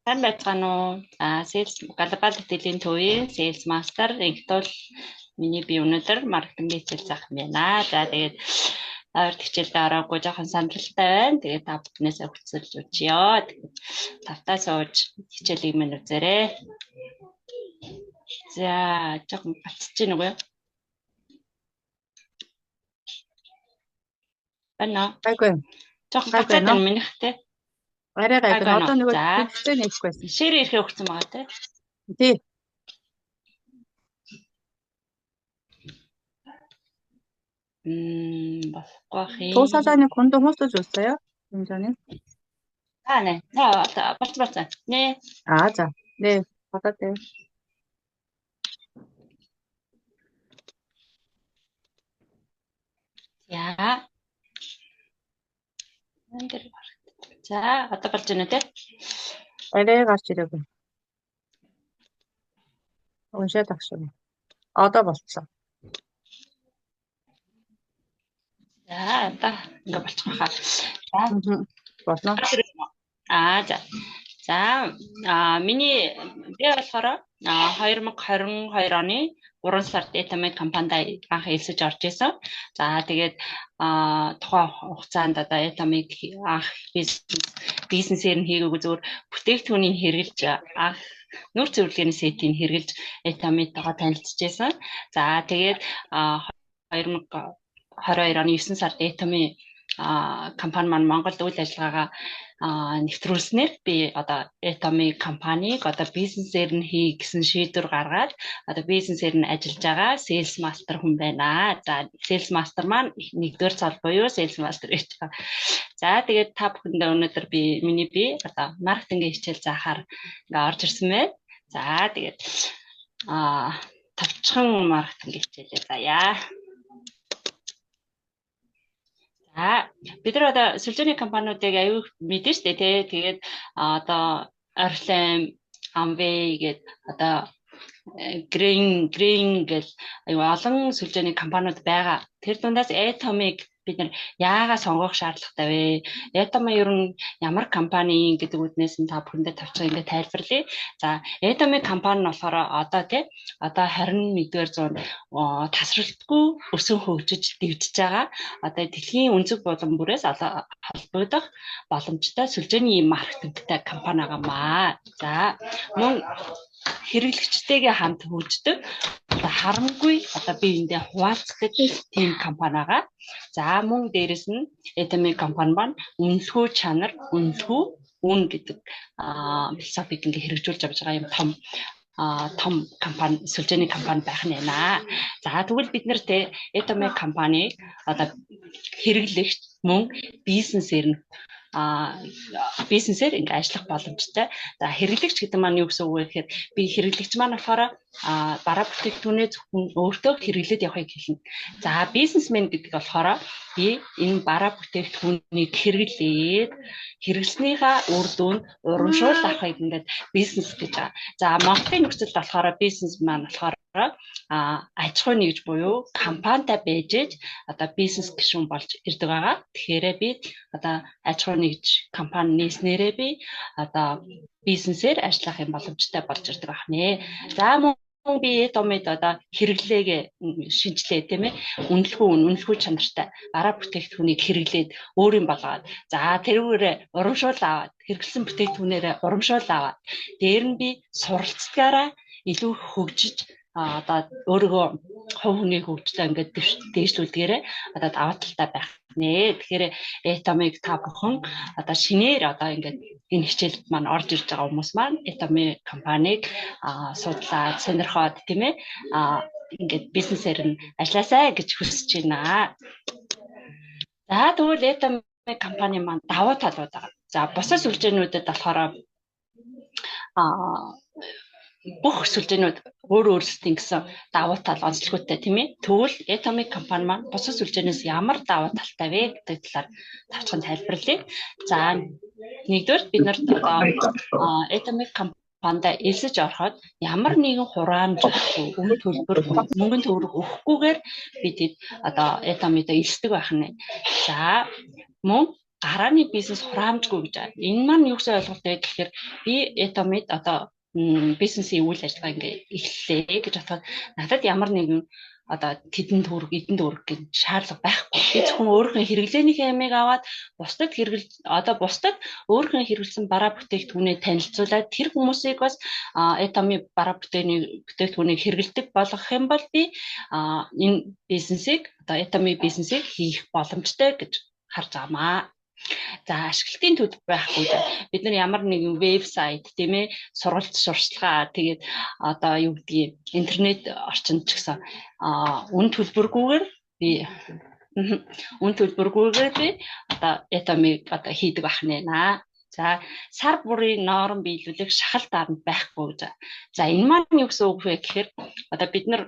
Сайн байцгаана уу? За, Sales Global Hotel-ийн төвийн Sales Master Инхтол миний би өнөөдөр маркетингийн хичээл заах юм байна. За, тэгээд ойрт хичээлдээ ороогүй жоохон сандралтай байна. Тэгээд та бүхнээсээ хүсэлж үчиё. Тэгээд тавтаа сууж хичээлийг минь үзээрэй. За, жоохон бацж гин үгүй юу? Байна уу? Гайгүй. Жоохон Гайгүй бацаад нөө. байна минийх те. Арай гайгүй. Гайгүй Одоо нөө. нөгөө За, төвчтэй нээхгүй байсан. шир ирэхээ өгсөн байгаа те. Тий. Болохгүй бах 조 юм. 사장님 곤도 호수 줬어요? 팀장님? 아, 네. 자, 벌써 벌써. 네. 아, 자. 네. 받았대요. За. Энэ дээр харагддаг. За, одоо болж байна те. Арай гарч ирээгүй. Уншаад ах шиг. Одоо болцсон. За, одоо ингээ болчих واخа. За. Мгм. Болно. Аа, за. За, а миний би болохоор 2022 оны 3 сард Atomic компанид анх элсэж орж исэн. За, тэгээд тухайн хугацаанд одоо Atomic анх бизнесээр нь хийгээгүй зүгээр бүтээгдэхүүнийг хэрэглэж анх нүүр цэвэрлэгээний сетийг хэрэглэж Atomic-тойгоо танилцж байсан. За, тэгээд 2022 оны 9 сард Atomic компани маань Монголд үйл ажиллагаагаа нэвтрүүлснээр би одоо Atomic компанийг одоо бизнесээр нь хий гэсэн шийдвэр гаргаад одоо бизнесээр нь ажиллаж байгаа sales master хүн байна. За, sales master маань нэгдүгээр цол буюу sales master гэж байгаа. За, тэгээд та бүхэндээ өнөөдөр би миний би одоо маркетингийн хичээл заахаар ингээ орж ирсэн байна. За, тэгээд товчхон маркетингийн хичээлээ заая. За, бид нар одоо сүлжээний компаниудыг аюу мэдэн штэ тий. Тэгээд одоо Oriflame, Amway гээд одоо Green гэл аюу олон сүлжээний компаниуд байгаа. Тэр дундаас Atomic бид нар яагаад сонгох шаардлагатай вэ? Atomic ер нь ямар компани гэдэг үднээс нь та бүхэндээ тавчхан ингээд тайлбарлая. За, Atomic компани нь болохоор одоо тий одоо 21-р зуунд тасралтгүй өсөн хөгжиж дэвжиж байгаа. Одоо дэлхийн өнцөг булан бүрээс холбогдох боломжтой сүлжээний маркетингтэй компани байгаамаа. За, мөн хэрэглэгчтэйгээ хамт хөгждөг одоо харамгүй одоо бие биендээ хуваалцдаг тийм компани байгаа. За, мөн дээрэс нь Atomic компани маань үнэлэхүү чанар, үнэлэхүү үн гэдэг философиг ингээ хэрэгжүүлж явж байгаа юм том том компани, сүлжээний компани байх нь байна. За, тэгвэл бид нэр те Atomic компаниг одоо хэрэглэгч мөн бизнесээр нь бизнесээр ингээ ажиллах боломжтой. За, хэрэглэгч гэдэг маань юу гэсэн үг вэ гэхээр би хэрэглэгч маань болохоор бараа бүтээгдэхүүнээ зөвхөн өөртөө хэрэглээд явахыг хэлнэ. За, бизнесмен гэдэг болохоор би энэ бараа бүтээгдэхүүнийг хэрэглээд хэрэглэснийхаа үр дүнд урамшуул авахыг ингээд бизнес гэж байгаа. За, Монголын нөхцөлд болохоор бизнес маань болохоор аж ахуй нэгж буюу компанитай байж ээж одоо бизнес гишүүн болж ирдэг байгаа. Тэгэхээр би одоо аж ахуй нэгж компани нээснээрээ би одоо бизнесээр ажиллах юм боломжтой болж ирдэг байна. За, мөн би Atomic одоо хэрэглээгээ шинжилээ тийм ээ үнэлэхүү үнэлэхүү чанартай бараа бүтээгдэхүүнийг хэрэглээд өөрийн болгоод за тэрүүгээрээ урамшуул аваад хэрэглэсэн бүтээгдэхүүнээрээ урамшуул аваад дээр нь би суралцдгаараа илүү хөгжиж одоо өөрийгөө хувь хүний хөгжлөө ингээд дээшлүүлдгээрээ одоо даваа талтай байх нэ. Тэгэхээр Atomic та бүхэн одоо шинээр одоо ингээд энэ хичээлд маань орж ирж байгаа хүмүүс маань Atomic компанийг судлаад сонирхоод тийм ээ ингээд бизнесээр нь ажилласай гэж хүсэж байна. За, тэгвэл Atomic компани маань давуу талууд байгаа. За, бусад сүлжээнүүдэд болохоор бүх сүлжээнүүд өөр өөрсдийн гэсэн давуу тал онцлогтой тийм ээ. Тэгвэл Atomic компани маань бусад сүлжээнээс ямар давуу талтай вэ гэдэг талаар тавчхан тайлбарлая. За, нэгдүгээр бид нарт одоо Atomic компанид элсэж ороход ямар нэгэн хураамж өгөхгүй, өмнө төлбөр мөнгөн төгрөг өгөхгүйгээр бид одоо Atomic-д элсдэг байх нь. За, мөн Гарааны бизнес хураамжгүй гэж байна. Энэ маань юу гэсэн ойлголт вэ гэхээр би Atomy-д одоо бизнесийн үйл ажиллагаа ингээ эхэллээ гэж бодоход надад ямар нэгэн одоо тэдэн төгрөг, эдэн төгрөг гэж шаардлага байхгүй. Би зөвхөн өөрийнхөө хэрэглээнийхээ ямыг аваад бусдад хэрэгэл одоо бусдад өөрийнхөө хэрэглэсэн бараа бүтээгдэхүүнээ танилцуулаад тэр хүмүүсийг бас Atomy бараа бүтээгдэхүүнийг хэрэглэдэг болгох юм бол би энэ бизнесийг одоо Atomy бизнесийг хийх боломжтой гэж харж байгаамаа. За, ашиглалтын төлбөр байхгүй. Бид нар ямар нэгэн вебсайт, тийм ээ, сургалт сурчлагаа, тэгээд одоо юу гэдгийг интернет орчинд ч гэсэн үн төлбөргүйгээр би одоо Atomy одоо хийдэг байх нэ. За, сар бүрийн норм биелүүлэх шахал дарамт байхгүй гэж. За, энэ маань юу гэсэн үг вэ гэхээр одоо бид нар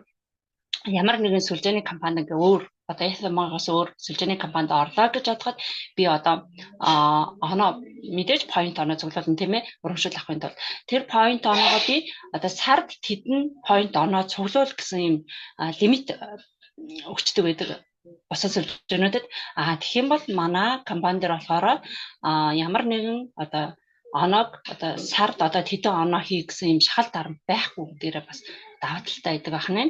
ямар нэгэн сүлжээний компанид ингээ өөр одоо Atomy-гаас өөр сүлжээний компанид орлоо гэж бодоход би одоо оноо, мэдээж point оноо цуглуулна, тийм ээ, урамшуул авахын тулд. Тэр point оноогоо би одоо сард тэдэн point оноо цуглуул гэсэн юм лимит өгчдөг байдаг бусад сүлжээнүүдэд. Тэгэх юм бол манай компани дээр болохоор ямар нэгэн одоо оноог одоо сард одоо тэдэн оноо хий гэсэн юм шахал дарамт байхгүй гэдгээрээ бас давуу талтай байдаг байх нэ.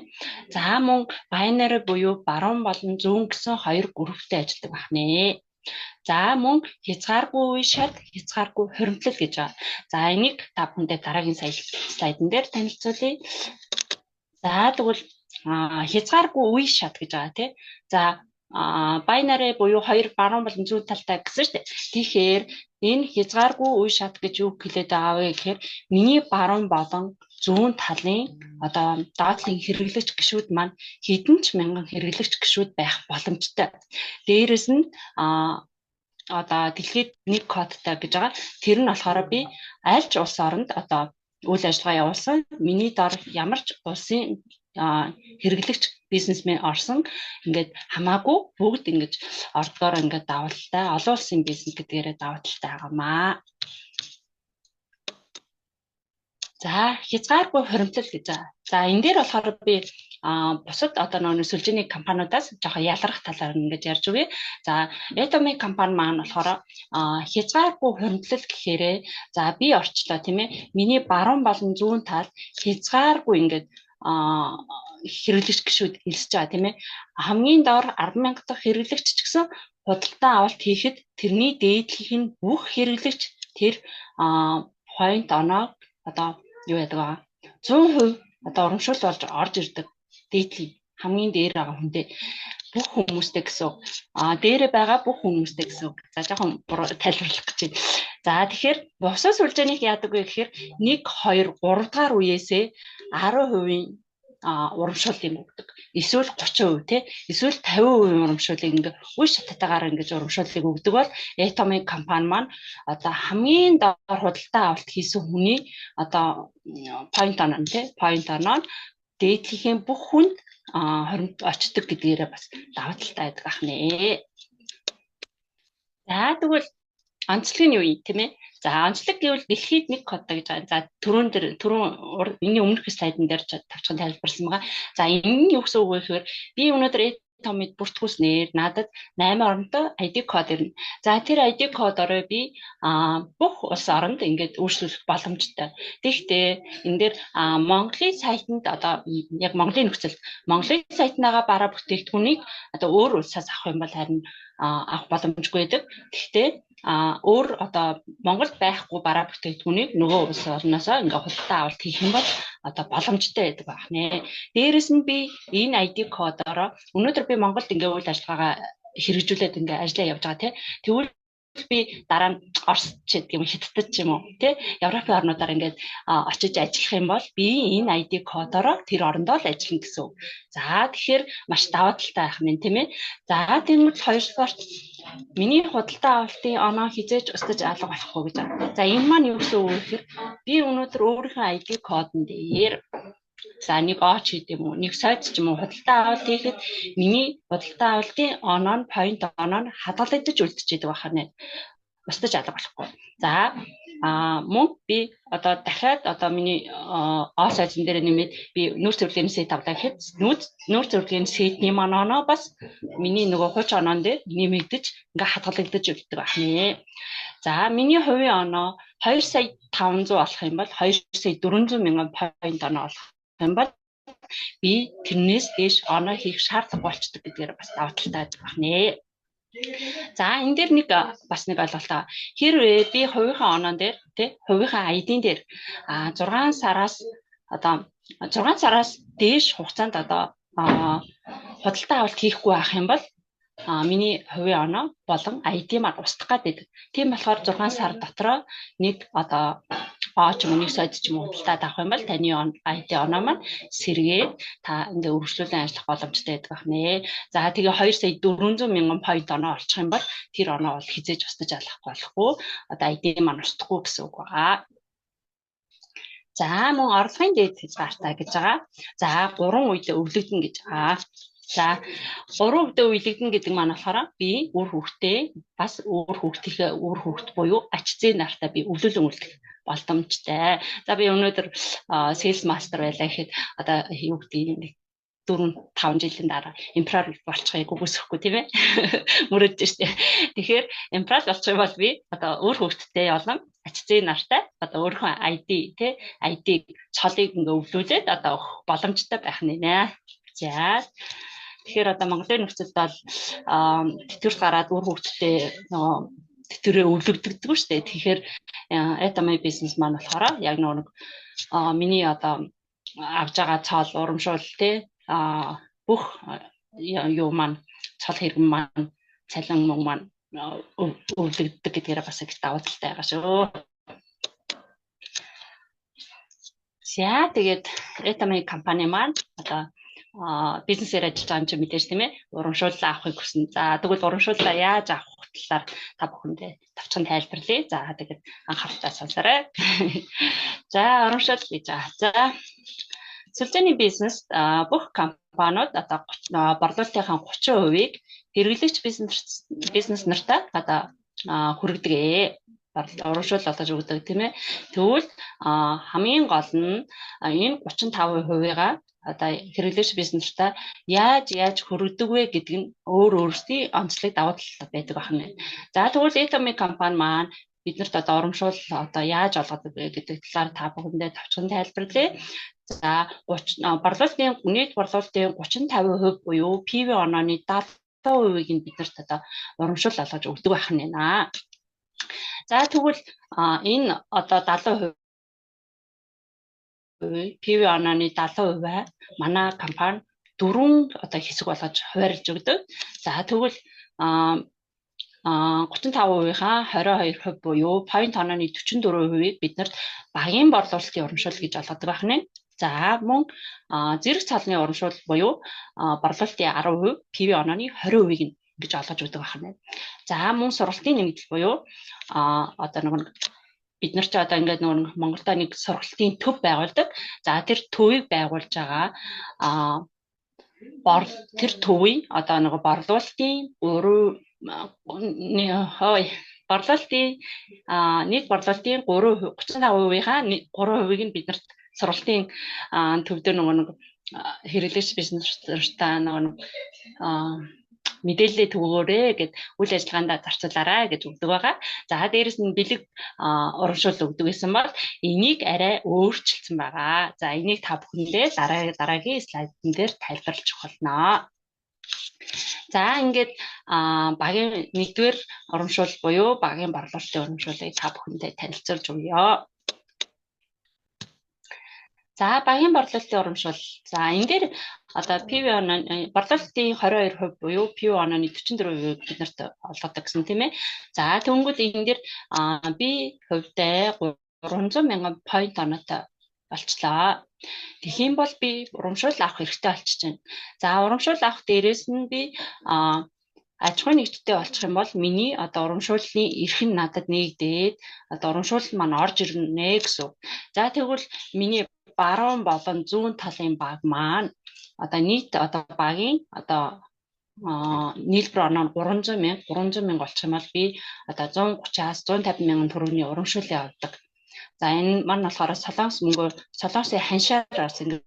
За, мөн binary буюу баруун болон зүүн гэсэн хоёр групптэй ажилладаг байх нэ. За, мөн хязгааргүй үе шат, хязгааргүй хуримтлал гэж байгаа. За, энийг та бүхэндээ дараагийн слайдан дээр танилцуулъя. За, тэгвэл хязгааргүй үе шат гэж байгаа, тий. За, binary буюу хоёр баруун болон зүүн талтай гэсэн шүү дээ. Тэгэхээр энэ хязгааргүй үе шат гэж юу хэлээд байгаа вэ гэхээр миний баруун болон зүүн талын одоо доотлын хэрэглэгч гишүүд маань хэдэн ч мянган хэрэглэгч гишүүд байх боломжтой. Дээрээс нь одоо дэлхийд нэг кодтой гэж байгаа. Тэр нь болохоор би аль ч улс оронд одоо үйл ажиллагаа явуулсан. Миний дор ямар ч улсын хэрэглэгч бизнесмен орсон, ингээд хамаагүй бүгд ингэж ордгоор ингээд давуу талтай, олон улсын бизнес гэдгээрээ давуу талтай байгаамаа. За, хязгааргүй хуримтлал гэж байгаа. За, энэ дээр болохоор би бусад одоо нөгөө сүлжээний компаниудаас жоохон ялгарх талаар ингэж ярьж өгье. За, Atomy компани маань болохоор хязгааргүй хуримтлал гэхээрээ, за, би орчлоо, тийм ээ. Миний баруун болон зүүн тал хязгааргүй ингээд хэрэглэгч гишүүд элсэж байгаа, тийм ээ. Хамгийн доор 10,000 дахь хэрэглэгч ч гэсэн худалдаа авалт хийхэд тэрний дээдлэх нь бүх хэрэглэгч тэр point оноо одоо юу яадаг вэ? 100% одоо урамшуул болж орж ирдэг. Дээдлийн хамгийн дээр байгаа хүндээ, бүх хүмүүстэй гэсэн үг. Дээрээ байгаа бүх хүмүүстэй гэсэн үг. За, жоохон тайлбарлах гэж байна. За, тэгэхээр бусад сүлжээнийх яадаг вэ гэхээр 1 2 3 дугаар үеэсээ 10% урамшууллыг өгдөг. Эсвэл 30%, тий, эсвэл 50% урамшууллыг ингээ үе шаттайгаар ингэж урамшууллыг өгдөг бол Atomy компани маань одоо хамгийн доор худалдаа авалт хийсэн хүний одоо point оноо, тий, point оноо дээдлэхийн бүх хүнд хоримт очдог гэдгээрээ бас давуу талтай байдаг ах нэ. За, тэгвэл онцлог нь юу юм, тийм ээ? За, онцлог гэвэл дэлхийд нэг кодтой гэж байгаа. За, түрүүн дээр, түрүүн энэний өмнөх слайдан дээр тавчхан тайлбарласан байгаа. За, энэ нь юу гэсэн үг вэ гэхээр би өнөөдөр Atomy-д бүртгүүлснээр надад 8 оронтой ID код ирнэ. За, тэр ID кодороо би бүх улс оронд ингээд үйлчлүүлэх боломжтой. Тэгэхдээ энэ дээр Монголын сайтанд одоо яг Монголын нөхцөлд Монголын сайтнаагаа бараа бүтээгдэхүүнийг одоо өөр улсаас авах юм бол харин авах боломжгүй байдаг. Тэгэхдээ өөр одоо Монголд байхгүй бараа бүтээгдэхүүнийг нөгөө улс орноосоо ингээ худалдаа авалт хийх юм бол одоо боломжтой байдаг байх нэ. Дээрээс нь би энэ ID кодороо өнөөдөр би Монголд ингээ үйл ажиллагаагаа хэрэгжүүлээд ингээ ажиллаа явж байгаа, тий. Тэгвэл би дараа нь Орос ч гэдэг юм, Хятадд ч юм уу, тий, Европын орнуудаар ингээд очиж ажиллах юм бол би энэ ID кодороо тэр орондоо л ажиллана гэсэн үг. За, тэгэхээр маш давуу талтай байх нь, тийм ээ. За, тэгмэл хоёрдугаарт миний худалдаа авалтын оноо хэзээ ч устаж алга болохгүй гэж байна. За, энэ маань юу гэсэн үг вэ гэхээр би өнөөдөр өөрийнхөө ID кодон дээр, за, нэг О ч гэдэг юм уу, нэг сойд ч юм уу худалдаа авалт хийхэд миний худалдаа авалтын оноо нь, point оноо нь хадгалагдаж үлдчихэдэг байх нь. Устаж алга болохгүй. За. Мөн би одоо дахиад одоо миний all сайзан дээр нэмээд би нүүрс зөвлөгөөний set авлаа гэхэд нүүрс зөвлөгөөний set ний маань оноо бас миний нөгөө хуучин оноон дээр нэмэгдэж, ингээ хадгалагдаж өгдөг байна. За, миний хувийн оноо 2 сая 500 болох юм бол, 2 сая 400 мянган point оноо болох юм бол би тэрнээс дээш оноо хийх шаардлага болчдөг гэдгээр бас давуу талтай байна. За, энэ дээр нэг бас нэг ойлголт. Хэрвээ би хувийнхаа оноон дээр, тий, хувийнхаа ID-н дээр 6 сараас одоо 6 сараас дээш хугацаанд одоо худалдаа авалт хийхгүй байх юм бол миний хувийн оноо болон ID маань устдах гэдэг. Тийм болохоор 6 сар дотроо нэг одоо оо ч юм уу, нэг сойд ч юм уу худалдаад авах юм бол таны ID оноо маань сэргээд та ингээ үргэлжлүүлэн ажиллах боломжтой байдаг байна. За, тэгээ 2 сая 400 мянган point оноо олчих юм бол тэр оноо бол хэзээ ч устдаж алахгүй болохгүй. Одоо ID маань устдахгүй гэсэн үг байгаа. За, мөн орлогын дээд хязгаартай гэж байгаа. За, гурван үедээ өвлөгдөн гэж байгаа. За, гурван үедээ өвлөгдөн гэдэг маань болохоор би үр хүүхдээ, бас үр хүүхдийнхээ үр хүүхд буюу ач зээ нартай би өвлүүлэн үлдэх боломжтой. За, би өнөөдөр sales master байлаа гэхэд одоо юу гэдгийг нэг 4 5 жилийн дараа emperor болчихыг үгүйсэхгүй, тийм ээ, мөрөөдж штэ. Тэгэхээр emperor болчих юм бол би одоо үр хүүхэдтэй болон ач зээ нартай одоо өөрийнхөө ID, тий, ID цолыг ингээ өвлүүлээд одоо өгөх боломжтой байх нэ. За, тэгэхээр одоо Монголын нөхцөлд бол тэтгэврт гараад үр хүүхэдтэй нөгөө тэтгэврээ өвлөгдөгдөг шүү дээ. Тэгэхээр Atomy бизнес маань болохоор яг нөгөө нэг миний одоо авж байгаа цол урамшуул, тий, бүх юу маань, цол хэрэгэн маань, цалин мөнгө маань өвлөгддөг гэдгээрээ бас их давуу талтай байгаа шүү. За, тэгээд Atomy компани маань одоо бизнесээр ажиллаж байгаа юм чи мэдээж, тийм ээ, урамшууллаа авахыг хүснэ. За, тэгвэл урамшууллаа яаж авах талаар та бүхэндээ товчхон тайлбарлая. За, тэгээд анхааралтай сонсоорой. За, урамшуул гэж байгаа. За, сүлжээний бизнес бүх компаниуд одоо борлуулалтынхаа 30%-ийг хэрэглэгч бизнес нартаа одоо хүргэдэг ээ, урамшуул олгож өгдөг, тийм ээ. Тэгвэл хамгийн гол нь энэ 35%-ийг одоо хэрэглэгч бизнестэй яаж яаж хүргэдэг вэ гэдэг нь өөр өөрсдийн онцлог давуу тал байдаг байна. За, тэгвэл Atomy компани маань биднэрт одоо урамшуул одоо яаж олгодог вэ гэдэг талаар та бүхэндээ товчхон тайлбарлая. За, 30 борлуулалтын нийт борлуулалтын 30 50% буюу PV онооны 70%-ийг нь биднэрт одоо урамшуул олгож өгдөг байх нь байна. За, тэгвэл энэ одоо 70%, PV онооны 70% манай компани дөрвөн одоо хэсэг болгож хуваарлаж өгдөг. За, тэгвэл 35%-ийнхаа 22% буюу point онооны 44%-ийг биднэрт багийн борлуулалтын урамшуул гэж олгодог байх нэ. За, мөн зэрэг цалны урамшуул буюу борлуулалтын 10%, PV онооны 20%-ийг нь ингэж олгож өгдөг байх нэ. За, мөн сургалтын нэмэгдэл буюу одоо нэг бид нар ч одоо ингээд нөгөө Монголдо нэг сургалтын төв байгуулдаг. За, тэр төвийг байгуулж байгаа бор тэр төвийн одоо нөгөө борлуулалтын 3 хой борлуулалтын нийт борлуулалтын 3 35%-ийнхаа 3%-ийг нь биднэрт сургалтын төв дээр нөгөө нэг хэрэглэгч бизнес нартай нөгөө нэг мэдээлэлээ түгээгээрэй гэд үйл ажиллагаанд зарцуулаарай гэж өгдөг байгаа. За, дээрэс нь бэлэг урамшуул өгдөг гэсэн бол энийг арай өөрчилсөн байгаа. За, энийг та бүхэндээ дараагийн слайдн дээр тайлбарлаж өгөх болно. За, ингээд багийн нэгдүгээр урамшуул буюу багийн борлуулалтын урамшууллыг та бүхэндээ танилцуулж өгье. За, багийн борлуулалтын урамшуул. За, энэ дээр одоо PV оноо борлуулалтын 22% буюу PV онооны 44% бид нарт олгодог гэсэн, тийм ээ. За, тэгвэл энэ дээр би хувьдаа 300 мянган point оноотой болчлоо. Тэгэх юм бол би урамшуул авах эрхтэй болчихж байна. За, урамшуул авах дээрээс нь би аж ахуйн нэгжтэй болчих юм бол миний одоо урамшууллын эрх нь надад нээгдээд одоо урамшуул маань орж ирнэ гэсэн үг. За, тэгвэл миний баруун болон зүүн талын баг маань одоо нийт одоо багийн одоо Нийлбэр оноо нь 300 мянга болчих юм бол би одоо 130-аас 150 мянган төгрөгийн урамшууллыг авдаг. За, энэ маань болохоор Солонгос мөнгөөр, Солонгосын ханшаар бас ингээд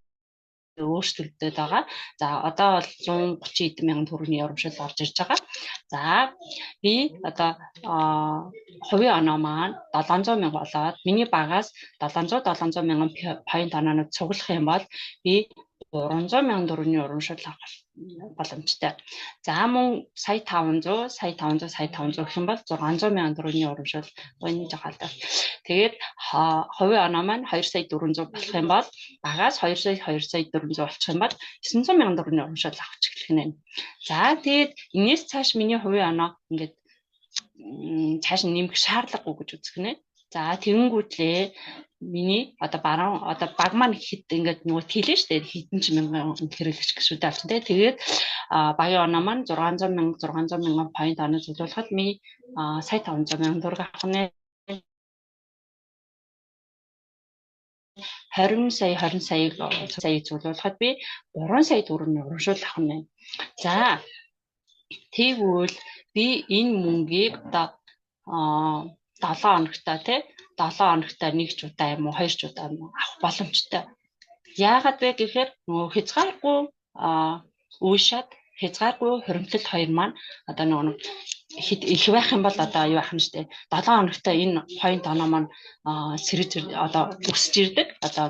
өөрчлөгдөд байгаа. За, одоо бол 130 хэдэн мянган төгрөгийн урамшуул орж ирж байгаа. За, би одоо хувийн оноо маань 700 мянга болоод миний багаас 700 700 мянган point оноонууд цуглах юм бол би 300 мянган төгрөгийн урамшуул авах боломжтой. За, мөн сая 500, сая 500, сая 500 гэх юм бол 600 мянган төгрөгийн урамшуул энэ жоо алдаа. Тэгээд хувийн оноо маань 2 сая 400 болох юм бол багаас 2 сая 2 сая 400 болчих юм бол 900 мянган төгрөгийн урамшуул авах эхлэх нэ. За, тэгээд энэс цааш миний хувийн оноо ингээд цааш нь нэмэх шаардлагагүй гэж үзэх нэ. За, тэгэнгүүтлээ миний одоо баруун одоо баг маань хэд ингээд нөгөө тэлэн штэ, хэдэн ч мянган хэрэглэгч гişүүдээ авсан тий. Тэгээд багийн оноо маань 600 мянга 600 мянган point оноо цуглуулахад ми сая 500 мянган төгрөг авах нэ. 20 сая 20 саяыг саяыг цуглуулахад би 3 сая төгрөгийн урамшуул авах нэ. За, тэгвэл би энэ мөнгийг одоо 7 хоногтой тий, 7 хоногтой нэг ч удаа юм уу, хоёр ч удаа юм уу авах боломжтой. Яагаад вэ гэхээр нөгөө хязгааргүй үе шат, хязгааргүй хуримтлал хоёр маань одоо нөгөө хэд их байх юм бол одоо юу ах юм штэ, 7 хоногтой энэ point оноо маань сэрэж одоо өсөж ирдэг, одоо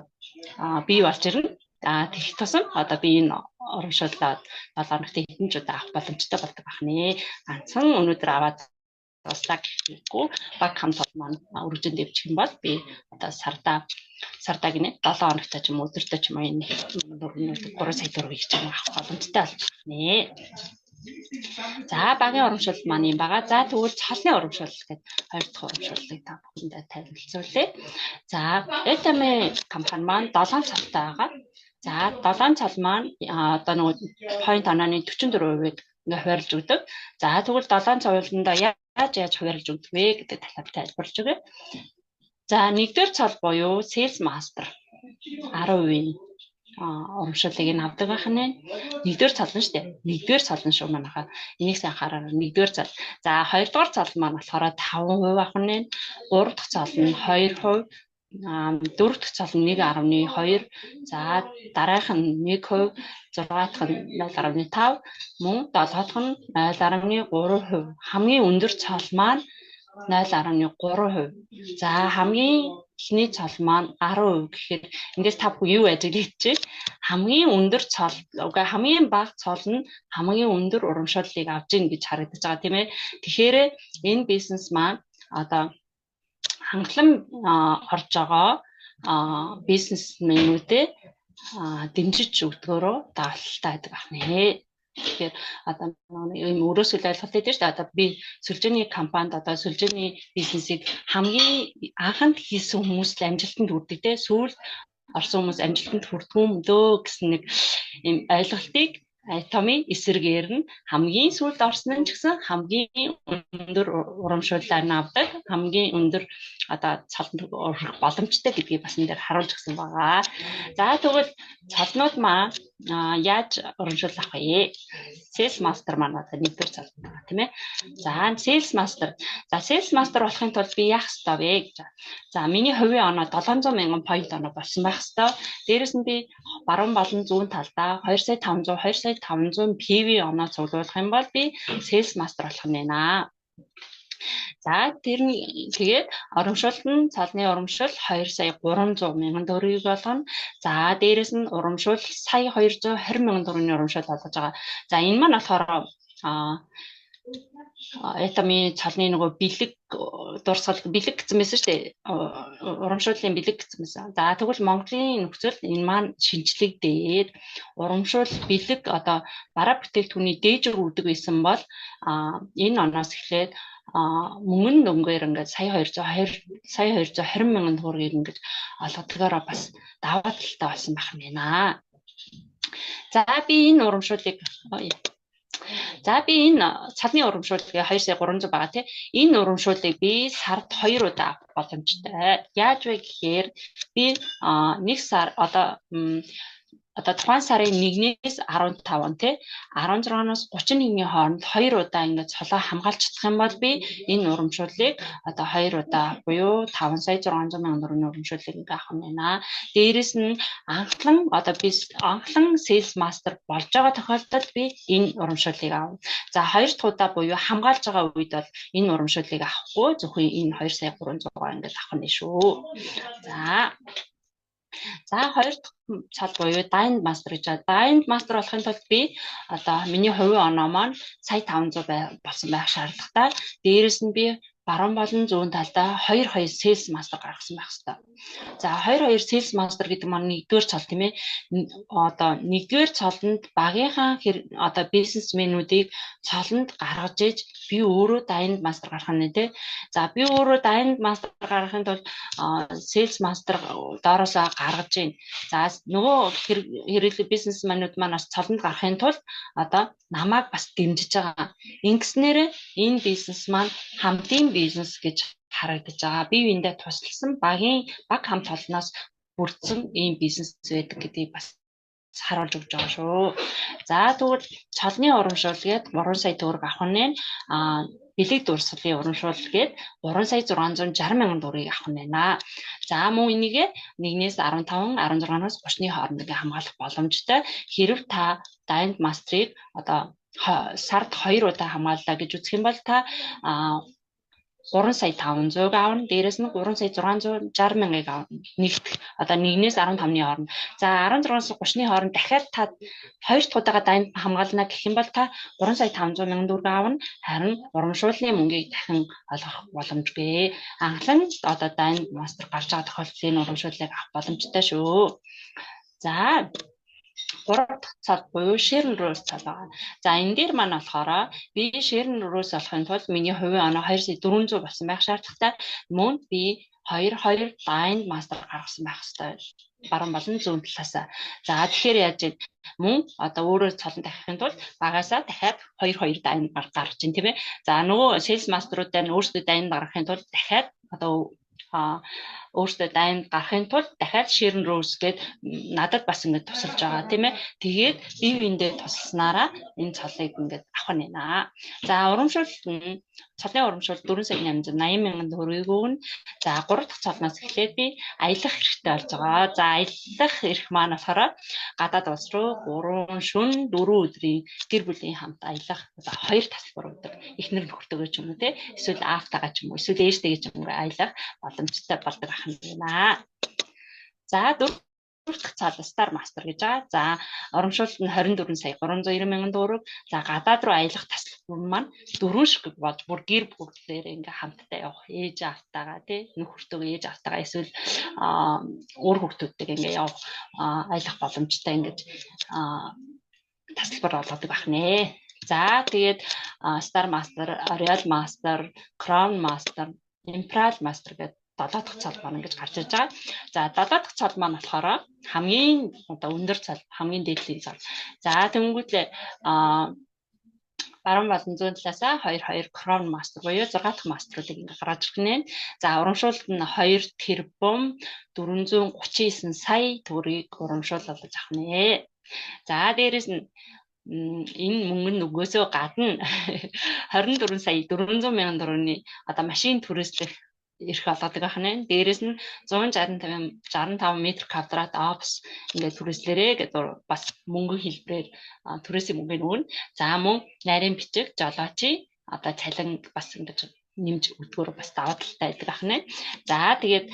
бий болж ирнэ. А тэгэх тусам одоо би энэ урамшууллаа 7 хоногт хэдэн ч удаа авах боломжтой болдог байх нэ. Ганцхан өнөөдөр аваад дуслаа гэхгүй, баг хамт олон маань өргөжөнд дэвчих юм бол би одоо сардаа сардаа гинэ, 7 хоногтой ч юм уу, өдөртөө ч юм уу энэ 3 сая төгрөгийг ч юм авах боломжтой болж байна. За, багийн урамшуул маань юм байгаа. За, тэгвэл цолны урамшуул гэдэг хоёр дахь урамшууллыг та бүхэндээ танилцуулъя. За, Атоми компани маань 7 цалтай байгаа. За, 7 цал маань одоо нөгөө point онооны 44%-ийг ингээ хуваарлаж өгдөг. За, тэгвэл 7 цолондоо яаж яаж хуваарлаж өгдөг вэ гэдэг талаар тайлбарлаж өгье. За, нэгдүгээр цол буюу Sales Master 10% урамшууллыг нь авдаг байх нь. Нэгдүгээр цол нь шүү дээ. Нэгдүгээр цол нь шүү манайхаа. Энийг сайн анхаараарай. Нэгдүгээр цол. За, хоёрдугаар цол маань болохоор 5% авах нь. Гурав дахь цол нь 2%, дөрөв дэх цол нь 1.2, за дараах нь 1%, зургаа дахь нь 0.5, мөн долоо дахь нь 0.3%. Хамгийн өндөр цол маань 0.3%. За, хамгийн эхний цол маань 10% гэхээр эндээс та бүхэн юу ажиглаж байна? Хамгийн өндөр цол, үгүй, хамгийн бага цол нь хамгийн өндөр урамшууллыг авч ийн гэж харагдаж байгаа, тийм ээ. Тэгэхээр энэ бизнес маань одоо хангалан орж байгаа бизнесмэнүүдэд дэмжиж өгдгөөрөө давалтай байдаг байх нэ. Тэгэхээр одоо ийм өрөөсөл ойлголт өгдөө шүү дээ. Одоо би сүлжээний компанид одоо сүлжээний бизнесийг хамгийн анханд хийсэн хүмүүс л амжилтанд хүрдэг те. Сүүлд орсон хүмүүс амжилтанд хүрдэггүй юм дөө гэсэн нэг ийм ойлголтыг Атоми эсрэгээр нь хамгийн сүүлд орсон нь ч гэсэн хамгийн өндөр урамшууллаар нь авдаг, хамгийн өндөр одоо цолонд өрөх боломжтой гэдгийг бас энэ дээр харуулж өгсөн байгаа. За, тэгвэл цолнууд маа яаж урамшуул авах вэ? Sales Master маань одоо нэгдүгээр цол байгаа, тийм ээ. За, Sales Master. За, Sales Master болохын тулд би яах ёстой вэ гэж. За, миний хувийн оноо 700 мянган point оноо болсон байх ёстой. Дээрэс нь би баруун болон зүүн талдаа 2 сая 500 2 сая 500 PV оноо цуглуулах юм бол би Sales Master болох нь байна. За, тэр нь тэгээд урамшуулт нь цалны урамшуул 2 сая 300 мянган төгрөгийг болгоно. За, дээрэс нь урамшуул сая 220 мянган төгрөгийн урамшуул болгож байгаа. За, энэ маань болохоор Атоми цалны нөгөө бэлэг дурсгал бэлэг гэсэн байсан шүү дээ. Урамшууллын бэлэг гэсэн байсан. За, тэгвэл Монголын нөхцөл энэ маань шинчлэгдээд урамшуул бэлэг одоо бараа бүтээгдэхүүний дээжээр өгдөг байсан бол энэ оноос эхлээд мөнгөн дөнгөөр ингээд сая 220 сая 220 мянган төгрөгийг ингээд олгодгоороо бас даваа талтай болсон байх юм байна. За, би энэ урамшууллыг За, би энэ цалны урамшууллыг 2 сая 300 байгаа тий. Энэ урамшууллыг би сард 2 удаа авах боломжтой. Яаж вэ гэхээр би нэг сар одоо Одоо тухайн сарын 1-ээс 15 тий 16-наас 31-ний хооронд 2 удаа ингээд цолоо хамгаалж чадах юм бол би энэ урамшууллыг одоо 2 удаа буюу 5 сая 600 мянган төгрөгийн урамшууллыг ингээд авах нь байна. Дээрээс нь анхлан одоо би анхлан sales master болж байгаа тохиолдолд би энэ урамшууллыг авна. За, хоёр дахь удаа буюу хамгаалж байгаа үед бол энэ урамшууллыг авахгүй, зөвхөн энэ 2 сая 300 ингээд авах нь шүү. За, хоёр дахь цол буюу Diamond Master гэж байна. Diamond Master болохын тулд би одоо миний хувийн оноо маань сая 500 болсон байх шаардлагатай. Дээрээс нь би баруун болон зүүн талдаа 2 2 Sales Master гаргасан байх хэрэгтэй. За, 2 2 Sales Master гэдэг маань нэгдүгээр цол, тийм ээ. Одоо нэгдүгээр цолонд багийнхаа одоо бизнесмэнүүдийг цолонд гаргаж иж би өөрөө Diamond Master гаргах нь, тий. За, би өөрөө Diamond Master гаргахын тулд Sales Master доороосоо гаргаж гин. За, нөгөө хэрэглээ бизнесмэнүүд маань бас цолонд гарахын тулд одоо намайг бас дэмжиж байгаа. Ингэснээр энэ бизнес маань хамтын бизнес гэж харагдаж байгаа. Бие биендээ тусалсан, багийн баг хамт олноос бүрдсэн ийм бизнес байдаг гэдгийг бас харуулж өгч байгаа шүү. За, тэгвэл цолны урамшуул гээд 3 сая төгрөг авах нь, бэлэг дурсгалын урамшуул гээд 3 сая 660 мянган төгрөгийг авах нь байна. За, мөн энийг 1-ээс 15, 16-наас 30-ны хооронд ингээ хамгаалах боломжтой. Хэрв та Diamond Master-ыг одоо сард 2 удаа хамгааллаа гэж үзэх юм бол та 3 сая 500-г авна. Дээрээс нь 3 сая 660 мянгаыг авна. Нэгт одоо 1-ээс 15-ны хооронд. За, 16-аас 30-ны хооронд дахиад та хоёр дахь удаага дайнд хамгаална гэх юм бол та 3 сая 500 мянган төгрөг авна. Харин урамшууллын мөнгийг дахин олгох боломжгүй. Анхлан одоо дайнд мастер гарч байгаа тохиолдолд энэ урамшууллыг авах боломжтой шүү. За, гурав дахь цал буюу Sharon Rose цал байгаа. За, энэ дээр маань болохоор би Sharon Rose болохын тулд миний хувийн оноо 2 сая 400 болсон байх шаардлагатай. Мөн би 2 2 Diamond Master гаргасан байх хэрэгтэй. Баруун болон зүүн талаасаа. За, тэгэхээр яаж вэ? Мөн одоо өөрөө цолон дахихын тулд багасаа дахиад 2 2 Diamond гаргаж чинь, тийм ээ. За, нөгөө Sales Master-уудаа нь өөрсдөө Diamond гаргахын тулд дахиад одоо өөртөө дайнд гарахын тулд дахиад Sharon Rose гээд надад бас ингэж тусалж байгаа, тийм ээ. Тэгээд бие биендээ тусалснараа энэ цолыг ингээд авах нь байна. За, урамшуул нь цолын урамшуул 4 сая 880 мянган төгрөгийг өгнө. За, 3 дахь цолноос эхлээд би аялах хэрэгтэй болж байгаа. За, аялах эрх маань болохоор гадаад улс руу 3 шөнө 4 өдрийн гэр бүлийн хамт аялах одоо хоёр тасалбар өгдөг. Эхнэр нөхөртөөгөө ч юм уу, те, эсвэл аавтайгаа ч юм уу, эсвэл ээжтэйгээ ч юм уу аялах боломжтой болдог ах юм байна. За, дөрөв дэх цал Star Master гэж байгаа. За, урамшуулалт нь 24 сая 390 мянган төгрөг. За, гадаад руу аялах тасалбар маань дөрвөн шиг болж бүр гэр бүлээр ингээ хамтдаа явах, ээж аавтайгаа, тий, нөхөртөөгөө, ээж аавтайгаа, эсвэл үр хүүхдүүдтэйгээ ингээ явах, аялах боломжтой ингэж тасалбар олгодог байх нэ. За, тэгээд Star Master, Royal Master, Crown Master, Imperial Master гэдэг долоо дахь цол маань ингэж гарч ирж байгаа. За, долоо дахь цол маань болохоор хамгийн одоо өндөр цол, хамгийн дээдлийн цол. За, тэнгүүтлээ баруун болон зүүн талаасаа 2 2 Crown Master буюу 6 дахь мастеруудыг ингээ гаргаж ирэх нэ. За, урамшуулалт нь 2 тэрбум 439 сая төгрөгийг урамшуул болгож авах нэ. За, дээрэс нь энэ мөнгө нь нөгөөсөө гадна 24 сая 400 мянган төгрөгийн одоо машин түрээслэх эрх олгодог байх нэ. Дээрээс нь 165 65 метр квадрат офис ингээд түрээслээрээ гэдэг бас мөнгө хэлбэрээр түрээсийн мөнгөний өгнө. За, мөн нарийн бичиг, жолоочийн одоо цалин бас ингэж нэмж өгдгөөр бас даваа талтай байдаг ах нэ. За, тэгээд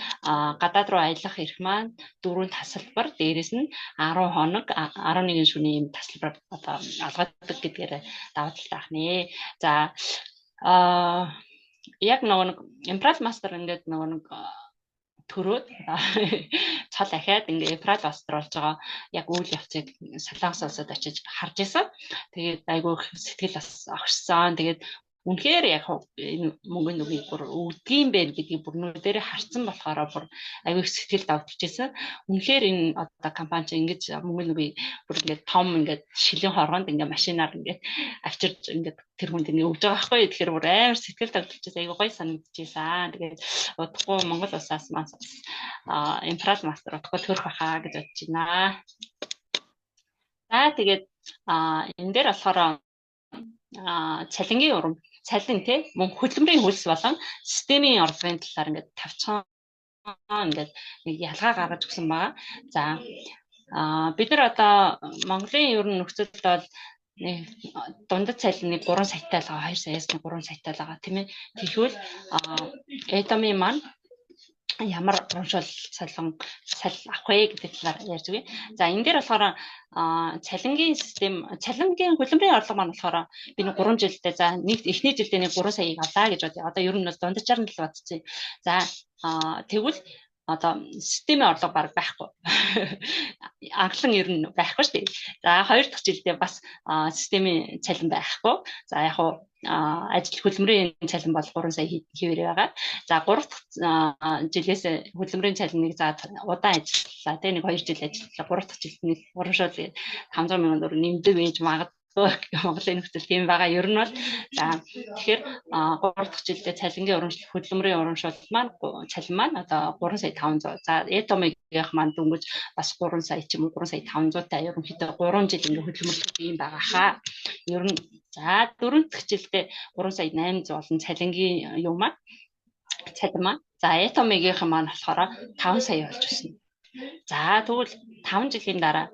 гадаад руу аялах эрх маань дөрвөн тасалбар, дээрээс нь 10 хоног 11 шөнийн юм тасалбар одоо олгодог гэдгээр даваа талтай ах нэ. За, яг нөгөө нэг Imperial Master ингээд нөгөө нэг төрөөд цол ахиад ингээ Imperial Master болж байгаа яг үйл явцыг Солонгос улсад очиж харж исэн. Тэгээд айгүй сэтгэл бас огшсон. Тэгээд үнэхээр яг энэ мөнгөний нүгийг бүр өгдгийм байх гэдгийг бүр нүдэрээ харцсан болохоор бүр аюу их сэтгэл давтчихсэн. Үнэхээр энэ одоо компани чинь ингэж мөнгөний нүгийг бүр ингээд том ингээд шилийн хоргонд ингээд машинаар ингээд авчирч ингээд тэр хүнд ингээд өгж байгаа байхгүй. Тэгэхээр бүр амар сэтгэл давтчихсан, аюу гоё санагдчихсан. Тэгээд удахгүй Монгол улсаас маань Imperial Master удахгүй төрөх байхаа гэж бодож байна. Тэгээд энэ дээр болохоор цалингийн урам, цалин тий мөн хөдөлмөрийн хөлс болон системийн орлогын талаар ингээд тавчхан ингээд нэг ялгаа гаргаж өгсөн байгаа. За бид нар одоо Монголын ер нь нөхцөлд бол нэг дундад цалин нэг 3 саятай л байгаа, 2 саяас нэг 3 саятай л байгаа, тийм ээ. Тэгвэл Атоми маань ямар урамшуул цалин цал авах вэ гэдэг талаар ярьж өгье. За, энэ дээр болохоор цалингийн систем, цалингийн хөдөлмөрийн орлого маань болохоор би нэг 3 жилдээ, за, нэг эхний жилдээ нэг 3 саяыг авлаа гэж бодъё. Одоо ер нь бол дунджаар нь л бодсон. За, тэгвэл одоо системийн орлого баг байхгүй. Анхлан ер нь байхгүй шүү дээ. За, хоёр дахь жилдээ бас системийн цалин байхгүй. За, яг уу ажил хөдөлмөрийн цалин бол 3 сая хэвээр байгаа. За, гурав дахь жилээс хөдөлмөрийн цалиныг, за, удаан ажиллалаа тийм, нэг 2 жил ажиллалаа. Гурав дахь жилд нэг урамшуул 500 мянган төгрөг нэмдэг байж магадгүй, Монголын нөхцөл тийм байгаа. Ер нь бол, за, тэгэхээр 3 дахь жилдээ цалингийн урамшил, хөдөлмөрийн урамшуул маань, цалин маань одоо 3 сая 500. За, Атомигийнх маань дөнгөж бас 3 сая ч юм уу, 3 сая 500 та ерөнхийдөө 3 жил ингээ хөдөлмөрлөх юм байгаа хаа. Ер нь, за, дөрөв дахь жилдээ 3 сая 800 болон цалингийн юу маань, цалин маань. За, Атомигийнх маань болохоор 5 сая болж өснө. За, тэгвэл 5 жилийн дараа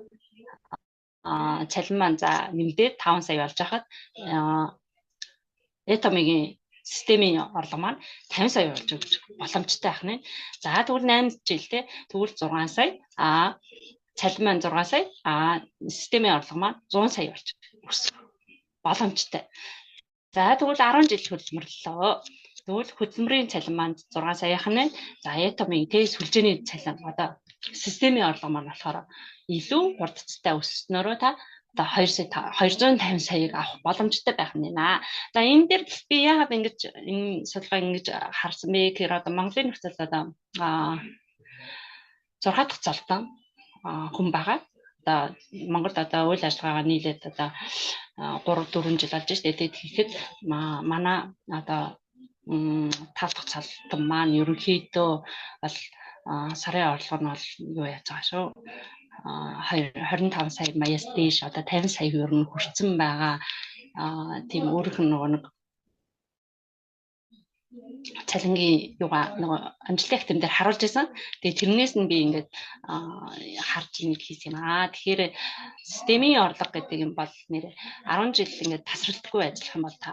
цалин маань, за, нэмдээд 5 сая болж хахад Атомигийн системийн орлого маань 50 сая болж өгч боломжтой байх нэ. За, тэгвэл 8 жил те, тэгвэл 6 сая, цалин маань 6 сая, системийн орлого маань 100 сая болж өсөх боломжтой. За, тэгвэл 10 жил хөдөлмөрлөлөө. Тэгвэл хөдөлмөрийн цалин маань 6 саяхан нэ. За, Атомын тэ сүлжээний цалин, одоо системийн орлого маань болохоор илүү хурдцтай өсснөөрөө та одоо 2 сая 250 саяыг авах боломжтой байх нь байна. За, энэ дээр би яагаад ингэж энэ судалгаа ингэж харсан бэ гэхээр одоо Монголын нөхцөл одоо 6 дахь золтон хүн байгаа. Одоо Монголд одоо үйл ажиллагаагаа нийлээд одоо 3 4 жил болж штэ. Тэгээд тэгэхэд манай одоо тал дахь цалтан маань ерөнхийдөө бол сарын орлого нь бол юу яаж байгаа шүү. 25 сая маяас дээш, одоо 50 сая ер нь хүрсэн байгаа. Тийм өөрийнх нь нөгөө нэг цалингийн юугаа нөгөө амжилтын актив дээр харуулж исэн. Тэгээ тэрнээс нь би ингээд харж нэг хийсэн юм аа. Тэгэхээр системийн орлого гэдэг юм бол нэр 10 жил ингээд тасралтгүй ажиллах юм бол та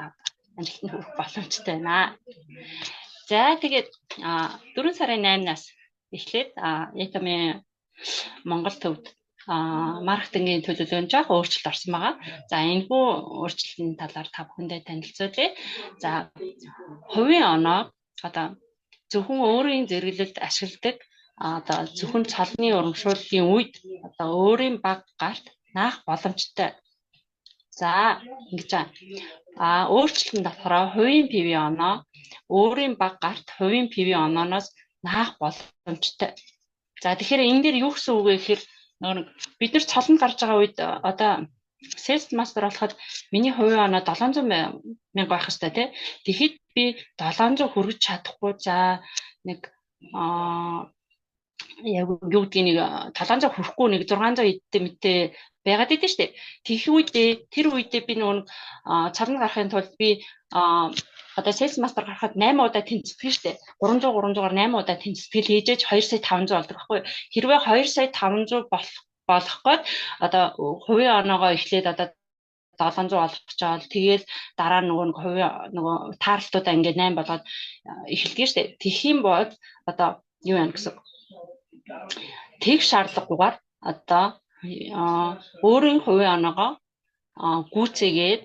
амжилтанд хүрэх боломжтой байна. За, тэгээд 4 сарын 8-наас эхлээд Атомын Монгол төвд маркетингийн төлөвлөгөөнд жоох өөрчлөлт орсон байгаа. За, энэхүү өөрчлөлтийн талаар та бүхэндээ танилцуулъя. За, хувийн оноо одоо зөвхөн өөрийн зэрэглэлд ашигладаг, одоо зөвхөн цалны урамшууллын үед одоо өөрийн баг гарт наах боломжтой. За, ингэж байгаа. Өөрчлөлт нь болохоор хувийн PV оноо өөрийн баг гарт хувийн PV онооноос наах боломжтой. За, тэгэхээр энэ дээр юу гэсэн үг вэ гэхээр нөгөө бид нар цолонд гарч байгаа үед одоо sales master болоход миний хувийн оноо 700 мянга байх хэрэгтэй, тий. Тэгэхэд би 700 хүргэж чадахгүй, за, нэг яг юу гэдгийг нэг 700 хүрэхгүй нэг 600 эдтэй мэдээ байгаад идэв штэ. Тэгэх үедээ, тэр үедээ би нөгөө цалин гарахын тулд би одоо sales master гарахад 8 удаа тэнцдэг штэ. 300 300-аар 8 удаа тэнцтгэл хийжээж 2 сая 500 болдог байхгүй. Хэрвээ 2 сая 500 болох гээд одоо хувийн оноогоо эхлээд одоо 700 олгочоол, тэгэл дараа нь нөгөө хувийн нөгөө таарлтуудаа ингээд 8 болгоод эхэлдэг штэ. Тэгэх юм бол одоо юу яана гэсэн. Тэг шаардлагагүйгээр одоо өөрийн хувийн оноогоо гүйцээгээд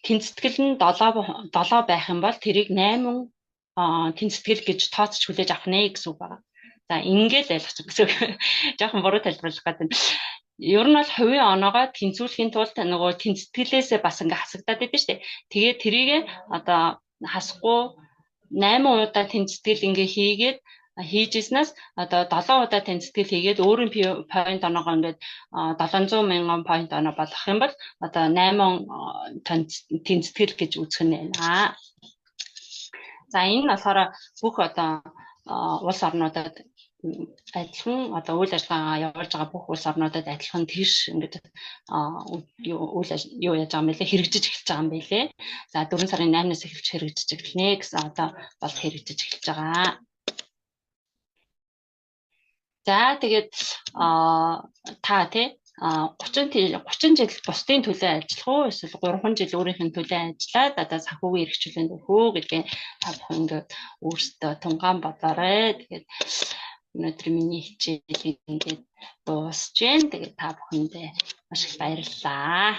тэнцэтгэл нь 7 7 байх юм бол тэрийг 8 тэнцэтгэл гэж тооцож хүлээж авах нэ гэсэн үг байна. За, ингээл ойлгочих гэсэн үг. Жохон буруу тайлбарлах гэдэг. Ер нь бол хувийн оноогоо тэнцвүүлэхийн тулд нөгөө тэнцэтгэлээсээ бас ингээ хасагдаад идэв штэ. Тэгээд тэрийг одоо хасахгүй 8 удаа тэнцэтгэл ингээ хийгээд хийж ирснээс одоо 7 удаа тэнцэтгэл хийгээд өөрийн point оноогоо ингээд 700 мянган point оноо болгох юм бол одоо 8 тэнцэтгэл гэж үзэх нь байна. За, энэ нь болохоор бүх одоо улс орнуудад Адилхан одоо үйл ажиллагаа явуулж байгаа бүх улс орнуудад адилхан тэгш ингээд юу үйл юу яаж байгаа юм бэ лээ, хэрэгжиж эхэлж байгаа юм билээ. За, 4 сарын 8-наас эхэлж хэрэгжиж эхэлнэ гэсэн, одоо бол хэрэгжиж эхэлж байгаа. За, тэгээд та тий 30 30 жил бусдын төлөө ажиллах уу, эсвэл 3 жил өөрийнх нь төлөө ажиллаад одоо санхүүгийн эрх чөлөөнд өгөх үү гэдгээ та бүхэн ингээд өөрсдөө тунгаан бодоорой. Тэгээд өнөөдөр миний хичээл ингээд дуусч байна. Тэгээд та бүхэндээ маш их баярлалаа.